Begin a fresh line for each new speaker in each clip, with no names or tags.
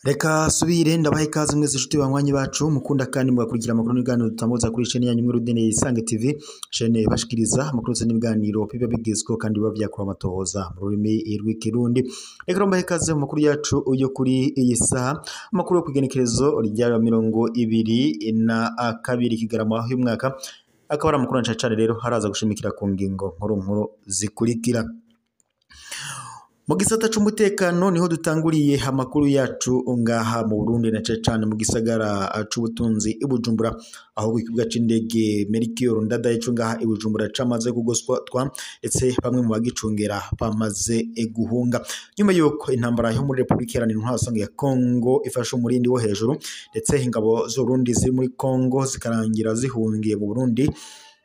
Reka subire ndabaha ikaze mwese inshuti banywanyi bacu mukunda kandi mugakurikira amakuru n'ibiganiro dutambuza kuri chaîne yanyu Rudene Isange TV, chaîne bashikiriza amakuru ndetse n'ibiganiro biba bigezweho kandi biba vyakura amatohoza mu rurimi rw'ikirundi. Reka mbahe ikaze mu makuru yacu yo kuri iyi saha, amakuru yo kwigenekerezo rya 22 Kigarama y'umwaka, akaba ari amakuru ncacane rero haraza gushimikira ku ngingo nkuru nkuru zikurikira. Mu gisata c'umutekano niho dutanguriye amakuru yacu ngaha mu Burundi na cane mu gisagara c'ubutunzi i Bujumbura, aho ikibuga c'indege Melchior Ndadaye co ngaha i Bujumbura camaze kugoswa ndetse bamwe mu bagicungera bamaze guhunga nyuma yuko intambara yo muri Republika Iharanira Intwaro Rusange ya Kongo ifashe umurindi wo hejuru, ndetse ingabo z'Uburundi ziri muri Kongo zikarangira zihungiye mu Burundi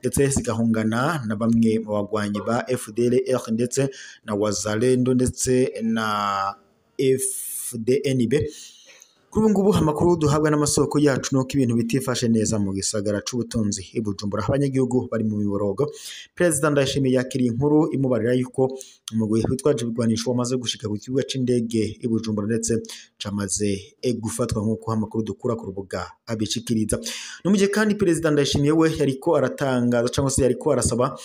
ndetse zigahungana na bamwe mu bagwanyi ba FDLR ndetse na Wazalendo ndetse na FDNB. Kuri ubu ngubu amakuru duhabwa n'amasoko yacu nuko ibintu bitifashe neza mu gisagara c'ubutunzi i Bujumbura, abanyagihugu bari mu miborogo. Perezida Ndayishimiye yakiriye inkuru imubarira yuko umugwi witwaje ibigwanisho wamaze gushika ku kibuga c'indege i Bujumbura ndetse camaze gufatwa nk'uko amakuru dukura ku rubuga abishikiriza. No mu gihe kandi Perezida Ndayishimiye we yariko aratangaza cyangwa se yariko arasaba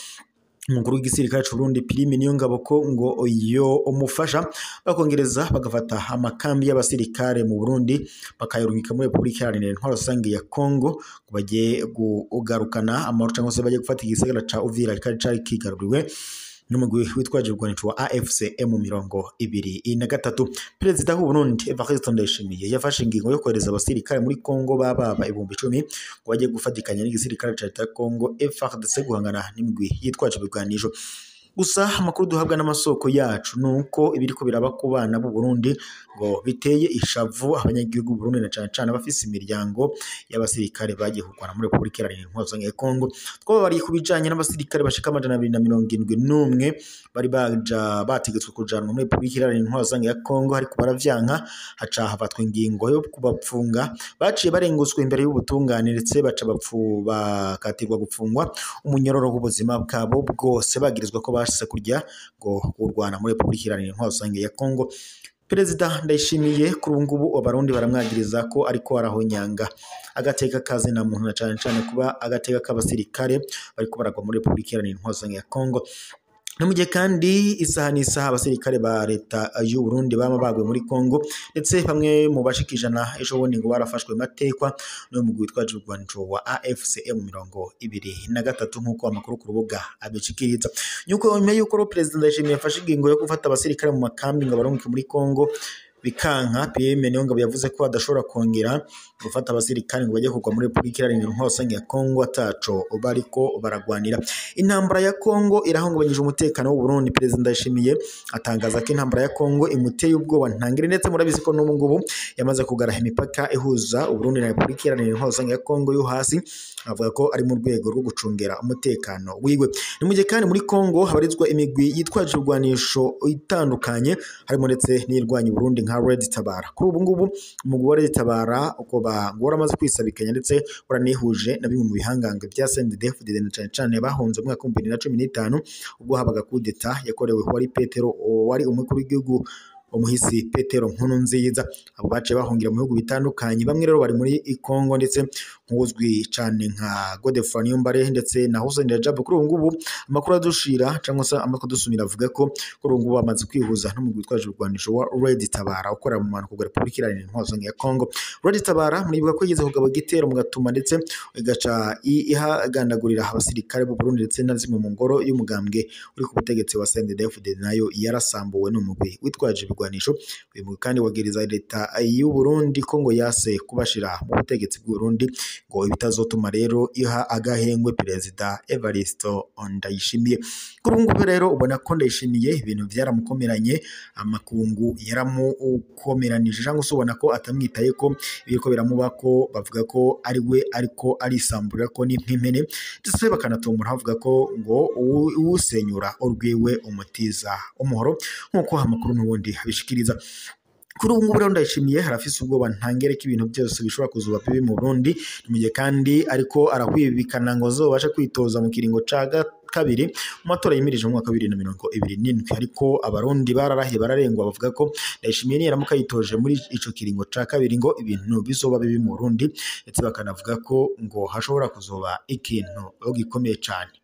umukuru w'igisirikare c'u Burundi Prime Niyongabo ko ngo yo umufasha bakongereza bagafata amakambi y'abasirikare mu Burundi bakayarungika muri Republika Iharanira Intwaro Rusange ya Kongo ngo bagiye kugarukana amahoro cyangwa se bagiye gufata igisagara ca Uvira kari cari kigaruriwe n'umugwi witwaje ibigwanisho wa AFC M23. Perezida w'u Burundi Evariste Ndayishimiye yafashe ingingo yo kohereza abasirikare muri Kongo bababa 10,000 ngo bagiye gufatikanya n'igisirikare ca leta ya Kongo FARDC guhangana n'imigwi yitwaje ibigwanisho. Gusa amakuru duhabwa n'amasoko yacu nuko ibiriko biraba ku bana b'u Burundi ngo biteye ishavu abanyagihugu b'u Burundi na cane cane abafise imiryango y'abasirikare bagiye kurwana muri Republika Iharanira Intwaro Rusange ya Kongo. Twababariye ku bijanye n'abasirikare bashika 271 bari baja bategetswe kujanwa muri Republika Iharanira Intwaro Rusange ya Kongo, ariko baravyanka, haca hafatwa ingingo yo kubapfunga. Baciye barengutswe imbere y'ubutungane ndetse baca bakatirwa gupfungwa umunyororo w'ubuzima bwabo bwose, bagirizwa ko bashise kurya ngo kurwana muri Republika Iharanira Intwaro Rusange ya Kongo. Perezida Ndayishimiye kuri ubu ngubu abarundi baramwagiriza ko ariko arahonyanga agateka kazina muntu na cane cane kuba agateka k'abasirikare bariko baragwa muri Republika Iharanira Intwaro Rusange ya Kongo. No mu gihe kandi isaha n'isaha abasirikare ba leta y'u Burundi bama bagwe muri Kongo ndetse bamwe mu bashika 100 ejo bundi ngo barafashwe matekwa n'umugwi witwaje ibigwanisho wa AFC M23 nk'uko amakuru ku rubuga abishikiriza. Nyuko nyuma yuko Perezida Ndayishimiye yafashe ingingo yo gufata abasirikare mu makambi ngo abarungike muri Kongo bikanka, PM Niyongabo yavuze ko adashobora kongera gufata abasirikare ngo bajye kugwa muri Republika Iharanira Intwaro Rusange ya Kongo ataco bariko baragwanira. Intambara ya Kongo irahungabanyije umutekano w'u Burundi. Perezida Ndayishimiye atangaza ko intambara ya Kongo imuteye ubwoba ntangire, ndetse murabizi ko n'ubu ngubu yamaze kugara imipaka ihuza u Burundi na Republika Iharanira Intwaro Rusange ya Kongo yo hasi, avuga ko ari mu rwego rwo gucungera umutekano wiwe. Ni mu gihe kandi muri Kongo habarizwa imigwi yitwaje ibigwanisho itandukanye harimo ndetse n'irwanya Burundi nka Red Tabara. Kuri ubu ngubu umugwi wa Red Tabara ukoba ngo waramaze kwisabikanya ndetse waranihuje na bimwe mu bihangange bya CNDD-FDD na cane cane bahunze mu mwaka wa 2015 ubwo habaga kudeta yakorewe wari Petero wari umukuru w'igihugu umuhisi Petero Nkurunziza. Abo baciye bahungira mu bihugu bitandukanye, bamwe rero bari muri Kongo ndetse nk'uzwi cane nka Godefroid Niyombare ndetse na Hussein Rajab. Kuri ubu ngubu amakuru adushira cyangwa se amakuru adusumira avuga ko kuri ubu ngubu bamaze kwihuza n'umugwi witwaje ibigwanisho wa Red Tabara ukora mu mpanuka bwa Republika Iharanira Intwaro Rusange ya Kongo. Red Tabara muribuka ko yigeze kugaba igitero mu Gatuma ndetse igaca ihagandagurira abasirikare b'u Burundi ndetse na zimwe mu ngoro y'umugambwe uri ku butegetsi wa CNDD-FDD nayo yarasambuwe n'umugwi witwaje ibigwanisho. Uyu mugwi kandi wagiriza leta y'u Burundi ko ngo yase kubashira mu butegetsi bw'u Burundi ngo ibitazotuma rero iha agahengwe Perezida Evariste Ndayishimiye. Kuri ubu ngubu rero ubona ko Ndayishimiye ibintu byaramukomeranye, amakungu yaramukomeranije cyangwa se ubona ko atamwitaye ko ibiriko biramuba ko bavuga ko ari we ariko arisamburira ko ni nk'impene, ndetse bakanatumura bavuga ko ngo uwusenyura urwiwe umutiza umuhoro nk'uko amakuru n'ubundi abishikiriza. Kuri ubu ngubu rero Ndayishimiye harafise ubwoba ntangere ko ibintu byose bishobora kuzuba bibi mu Burundi, mu gihe kandi ariko arahwibikana ngo azobashe kwitoza mu kiringo ca kabiri mu matora yimirije mu mwaka wa 2027. Ariko abarundi bararahiye bararengwa, bavuga ko Ndayishimiye niyaramuka yitoje muri ico kiringo ca kabiri ngo ibintu bizoba bibi mu Burundi, ndetse bakanavuga ko ngo hashobora kuzoba ikintu gikomeye cane.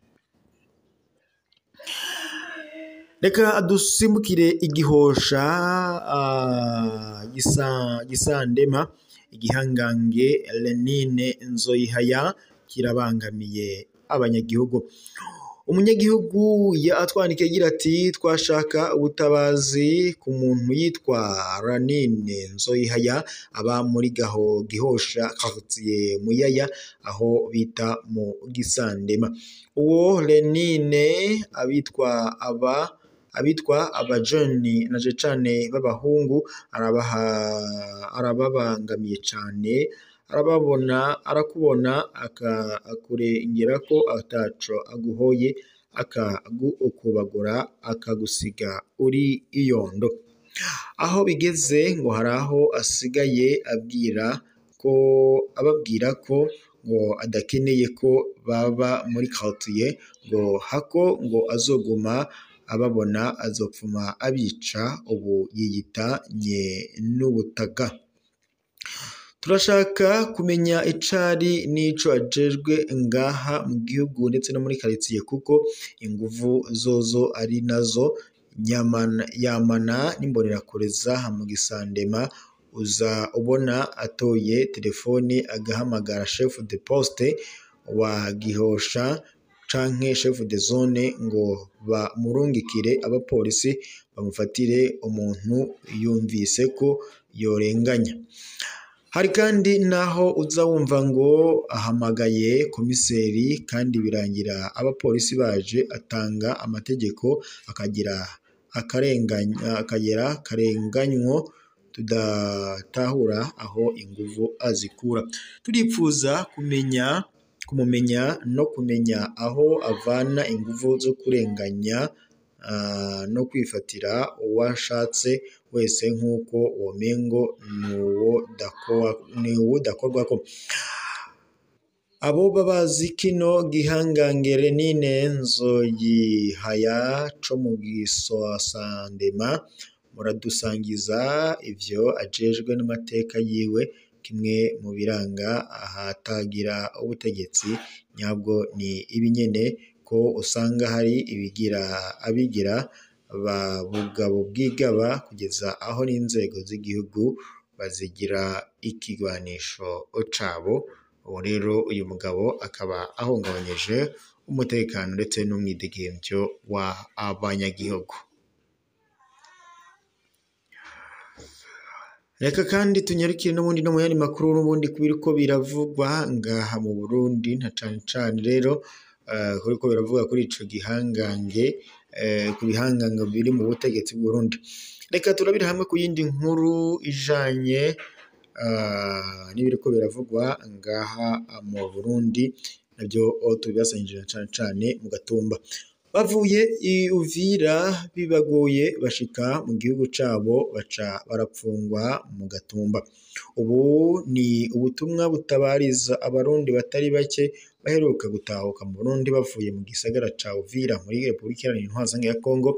Reka dusimbukire igihosha gisandema igihangange Lenine Nzoyihaya kirabangamiye abanyagihugu. Umunyagihugu yatwandikiye agira ati twashaka ubutabazi ku muntu yitwa Ranine Nzoyihaya aba muri gaho Gihosha quartier Muyaya aho bita mu Gisandema. Uwo Lenine abitwa abajeni na cane b'abahungu arababangamiye cane, arababona arakubona akakurengera ko ataco aguhoye, akagukubagura akagusiga uri iyondo. Aho bigeze ngo hari aho asigaye ababwira ko ngo adakeneye ko baba muri quartier, ngo hako ngo azoguma ababona azopfuma abica, ubu yiyita nye n'ubutaka. Turashaka kumenya icari n'ico ajejwe ngaha mu gihugu ndetse no muri quartier, kuko inguvu zozo ari nazo yamana n'imbonerakure zaha mu Gisandema. Uza ubona atoye telefone agahamagara chef de poste wa Gihosha canke chef de zone ngo bamurungikire abapolisi bamufatire umuntu yumvise ko yorenganya. Hari kandi naho uza wumva ngo ahamagaye komiseri kandi birangira abapolisi baje, atanga amategeko akagira karenganywo tudatahura aho inguvu azikura. Turipfuza kumumenya no kumenya aho avana inguvu zo kurenganya no kwifatira uwashatse wese nk'uko womengo nuwo dakorwako. Abo babazi kino gihangange Lenine Nzoyihaya co mu Gisandema muradusangiza ivyo ajejwe n'amateka yiwe. Kimwe mu biranga ahatagira ubutegetsi nyabwo ni ibinyene ko usanga hari abigira ba bugabo bwigaba kugeza aho n'inzego z'igihugu bazigira ikigwanisho cabo. Ubu rero uyu mugabo akaba ahungabanyije umutekano ndetse n'umwidegemvyo wa abanyagihugu. Reka kandi tunyarukire n'ubundi no mu yandi makuru n'ubundi kubiriko biravugwa ngaha mu Burundi, na cane cane rero kuriko biravugwa kuri ico gihangange, ku bihangange biri mu butegetsi bw'u Burundi. Reka turabire hamwe ku yindi nkuru ijanye n'ibiriko biravugwa ngaha mu Burundi, navyo tubibasangije cane cane mu Gatumba. Bavuye i Uvira bibagoye bashika mu gihugu cabo baca barapfungwa mu Gatumba. Ubu ni ubutumwa butabariza abarundi batari bake baheruka gutahuka mu Burundi bavuye mu gisagara ca Uvira muri Republika Iharanira Intwaro ya Kongo,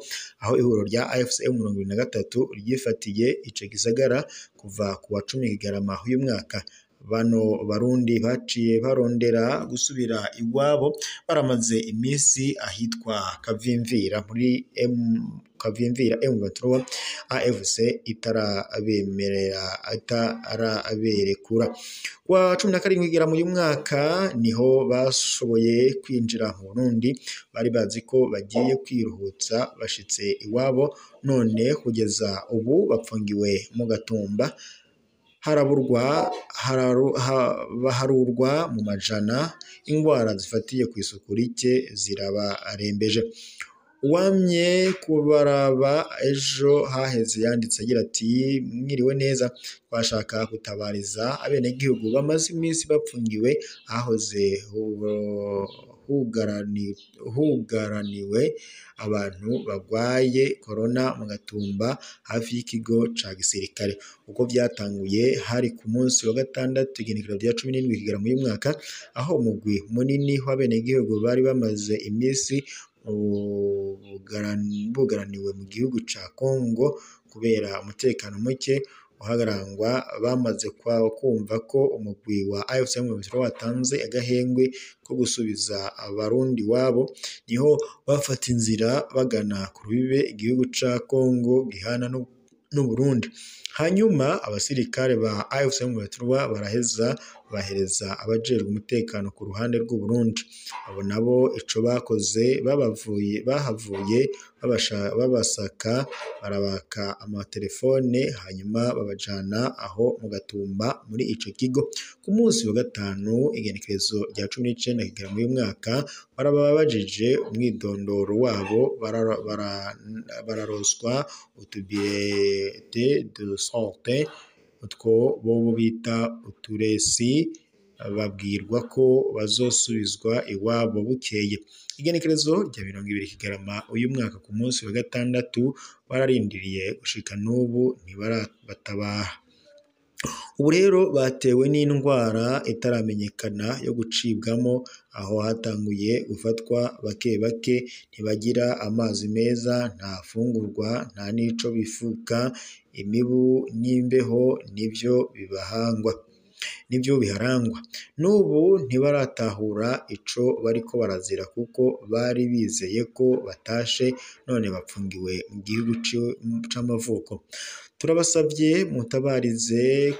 aho ihuriro rya AFC M23 ryifatiye ico gisagara kuva ku wa 10 Kigarama uyu mwaka. Bano barundi baciye barondera gusubira iwabo, baramaze iminsi ahitwa Kavimvira muri Kavimvira M23 AFC itarabemerera itaraberekura. Kwa 17 Kigarama uyu mwaka niho bashoboye kwinjira mu Burundi, bari bazi ko bagiye kwiruhutsa bashitse iwabo, none kugeza ubu bapfungiwe mu Gatumba. Baharurwa mu majana, ingwara zifatiye ku isuku rike zirabarembeje. Uwamye kubaraba ejo haheze yanditse agira ati mwiriwe neza, twashaka gutabariza abenegihugu bamaze iminsi bapfungiwe ahahoze hugaraniwe abantu bagwaye corona mu Gatumba hafi y'ikigo ca gisirikare. Uko vyatanguye hari ku munsi wa gatandatu igenekerezo rya 17 Kigarama uyu mwaka, aho umugwi munini w'abenegihugu bari bamaze imisi bugaraniwe mu gihugu ca Congo kubera umutekano muke uhagarangwa, bamaze kumva ko umugwi wa AFC M23 watanze agahengwe ko gusubiza abarundi wabo, niho bafata inzira bagana ku rubibe igihugu ca Congo gihana n'Uburundi. Hanyuma abasirikare ba AFC M23 baraheza bahereza abajejwe umutekano ku ruhande rw'Uburundi. Abo nabo ico bakoze bahavuye babasaka, barabaka amatelefone, hanyuma babajana aho mu Gatumba muri ico kigo. Ku munsi wa gatanu igenekerezo rya 19 Kigarama uyu mwaka, barababajije umwidondoro wabo, bararonswa utubillete de sortie, utwo bobo bita uturesi, babwirwa ko bazosubizwa iwabo bukeye. Igenekerezo rya 20 Kigarama uyu mwaka ku munsi wa gatandatu, bararindiriye gushika n'ubu ntibarabatabara. Ubu rero batewe n'indwara itaramenyekana yo gucibwamo, aho hatanguye gufatwa bake bake, ntibagira amazi meza, nta fungurwa, nta n'ico bifuka, imibu n'imbeho nivyo biharangwa. N'ubu ntibaratahura ico bariko barazira kuko bari bizeye ko batashe, none bapfungiwe mu gihugu c'amavuko. Turabasavye mubatabarize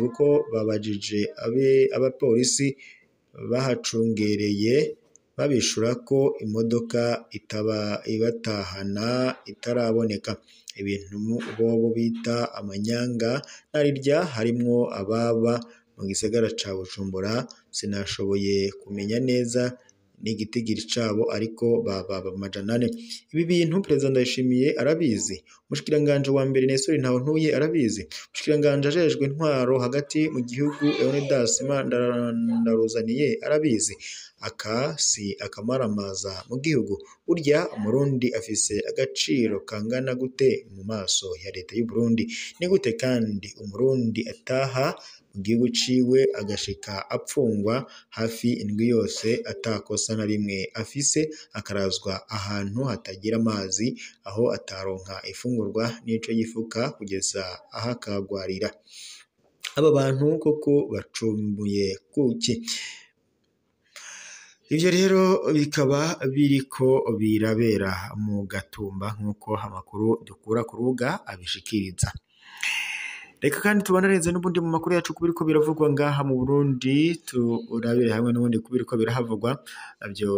kuko babajije abapolisi bahacungereye, babishura ko imodoka ibatahana itaraboneka. Ibintu bobo bita amanyanga narirya harimwo ababa mu gisagara ca Bujumbura, sinashoboye kumenya neza n'igitigiri cabo ariko baba 400. Ibi bintu Perezida Ndayishimiye arabizi, umushikiranganji wa mbere Nestor Ntahontuye arabizi, umushikiranganji ajejwe intwaro hagati mu gihugu Leonidas Ndaruzaniye arabizi. Aka si akamaramaza mu gihugu. Burya umurundi afise agaciro kangana gute mu maso ya leta y'u Burundi? Ni gute kandi umurundi ataha mu gihugu ciwe agashika apfungwa hafi indwi yose atakosa na rimwe afise, akarazwa ahantu hatagira amazi, aho ataronka ifungurwa n'ico yifuka kugeza aho akagwarira? Aba bantu koko bacumuye kuki? Ivyo rero bikaba biriko birabera mu Gatumba nk'uko amakuru dukura ku rubuga abishikiriza. Reka kandi tubanareze n'ubundi mu makuru yacu kubiriko biravugwa ngaha mu Burundi, turabire hamwe n'ubundi kubiriko birahavugwa navyo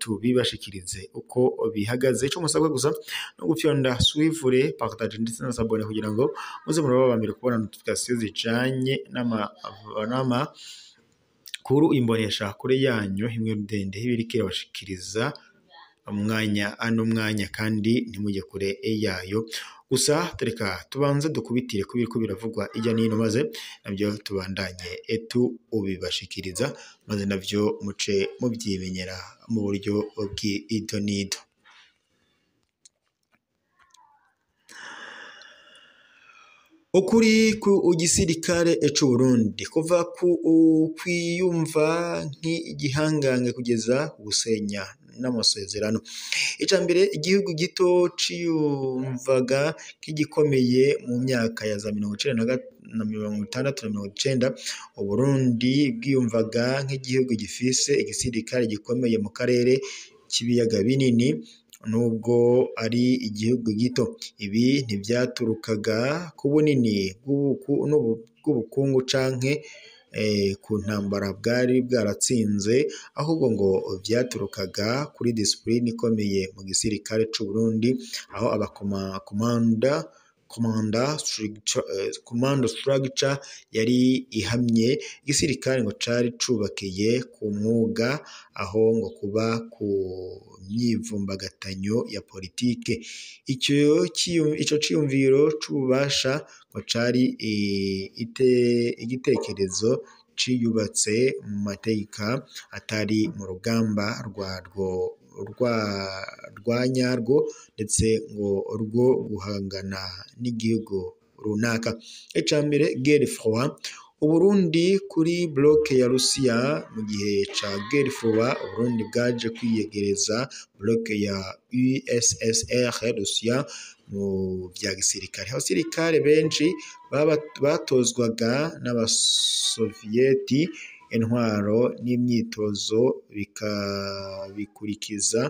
tubibashikirize uko bihagaze. Ico musabwa gusa no gufyonda suivre, partage ndetse na s'abonner kugira ngo muze muraba kubona notification zijanye n'ama kuru imbonesha kure yanyu imwe rudende ibiriko irabashikiriza umwanya ano mwanya, kandi ntimujye kure yayo. Gusa tereka tubanze dukubitire kubiriko biravugwa ijya nino, maze nabyo tubandanye ubibashikiriza, maze navyo muce mubyimenyera mu buryo bw'idonido. Ukuri ku gisirikare c'u Burundi kuva ku kwiyumva nk'igihangange kugeza gusenya n'amasezerano. Ica mbere, igihugu gito ciyumvaga nk'igikomeye mu myaka ya za 19 na 60 na 90, Uburundi bwiyumvaga nk'igihugu gifise igisirikare gikomeye mu karere k'ibiyaga binini, nubwo ari igihugu gito. Ibi ntivyaturukaga ku bunini bw'ubukungu canke ku ntambara bwari bwaratsinze, ahubwo ngo vyaturukaga kuri discipline ikomeye mu gisirikare c'u Burundi, aho abakomanda commando structure yari ihamye. Igisirikare ngo cari cubakiye ku mwuga, aho ngo kuba ku myivumbagatanyo ya politike. Ico ciyumviro c'ububasha ngo cari igitekerezo ciyubatse mu mateka atari mu rugamba rwarwo rwa nyarwo ndetse ngo rwo guhangana n'igihugu runaka. Ica mbere, guerre froide. Uburundi kuri bloc ya Rusiya mu gihe ca guerre froide, Uburundi bwaje kwiyegereza bloc ya USSR Rusiya mu vya gisirikare. Abasirikare benshi batozwaga n'Abasoviyeti intwaro n'imyitozo bikabikurikiza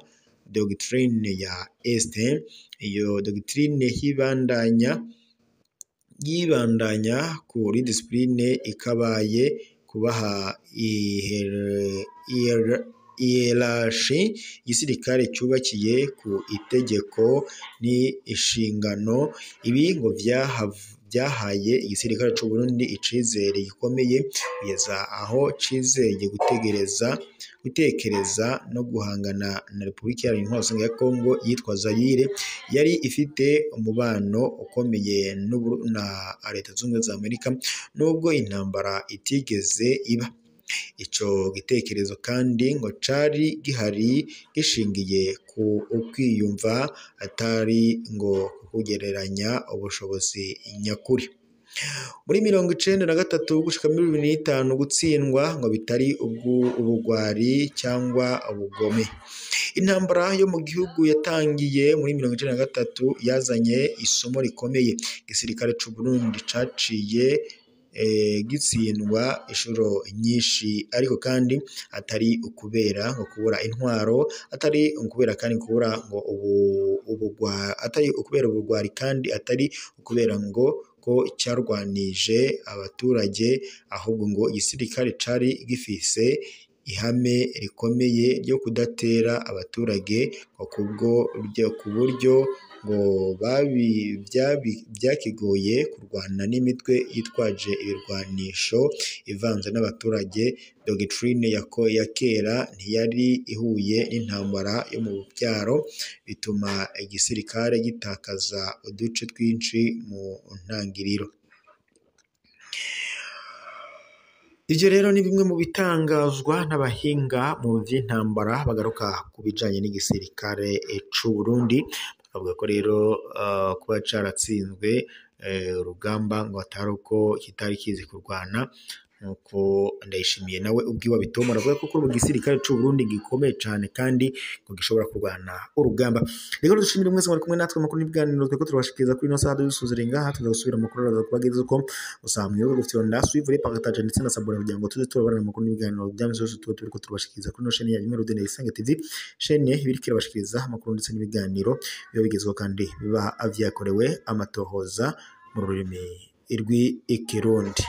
doctrine ya Est. Iyo doctrine yibandanya kuri discipline ikabaye kubaha hiérarchie, igisirikare cyubakiye ku itegeko n'inshingano. Ibi ngo vyahaye igisirikare c'u Burundi icizere gikomeye kugeza aho cizeye gutekereza no guhangana na Repubulika Iharanira Intwaro Rusange ya Kongo yitwa Zaire, yari ifite umubano ukomeye na Leta Zunze Ubumwe za Amerika nubwo intambara itigeze iba. Ico gitekerezo kandi ngo cari gihari gishingiye ku ukwiyumva, atari ngo kugereranya ubushobozi nyakuri. Muri 93 gushika muri 2005, gutsindwa ngo bitari ubugwari cyangwa ubugome. Intambara yo mu gihugu yatangiye muri 93 yazanye isomo rikomeye. Igisirikare c'u Burundi caciye gitsindwa inshuro nyinshi, ariko kandi atari ukubera ngo kubura intwaro, atari ukubera kandi kubura ngo atari ukubera ubugwari, kandi atari ukubera ngo ko cyarwanije abaturage, ahubwo ngo igisirikare cari gifise ihame rikomeye ryo kudatera abaturage, ngo ku buryo ngo byakigoye kurwana n'imitwe yitwaje ibirwanisho ivanze n'abaturage. Doctrine ya kera ntiyari ihuye n'intambara yo mu byaro, bituma igisirikare gitakaza uduce twinshi mu ntangiriro. Ivyo rero ni bimwe mu bitangazwa n'abahinga mu vy'intambara bagaruka ku bijanye n'igisirikare c'u Burundi, bakavuga ko rero kuba caratsinzwe urugamba ngo atari uko kitari kizi kurwana, nkuko Ndayishimiye nawe ubwiwe abitomora, avuga ko kuri ubu igisirikare c'u Burundi gikomeye cane kandi ngo gishobora kurwana urugamba. Rero dushimire mwese mwari kumwe natwe amakuru n'ibiganiro tweko turabashikiriza kuri ino saha. Dusuzire ngaha, tuza gusubira amakuru araza kubageza uko gusa mwibuke gufyonda suivre, partage ndetse na s'abonner kugira ngo tuze turabana amakuru n'ibiganiro bya misi yose tuba turiko turabashikiriza kuri ino chaîne ya Imwe Rudende Isange TV, chaîne ibiriko irabashikiriza amakuru ndetse n'ibiganiro biba bigezweho kandi biba vyakorewe amatohoza mu rurimi rw'ikirundi.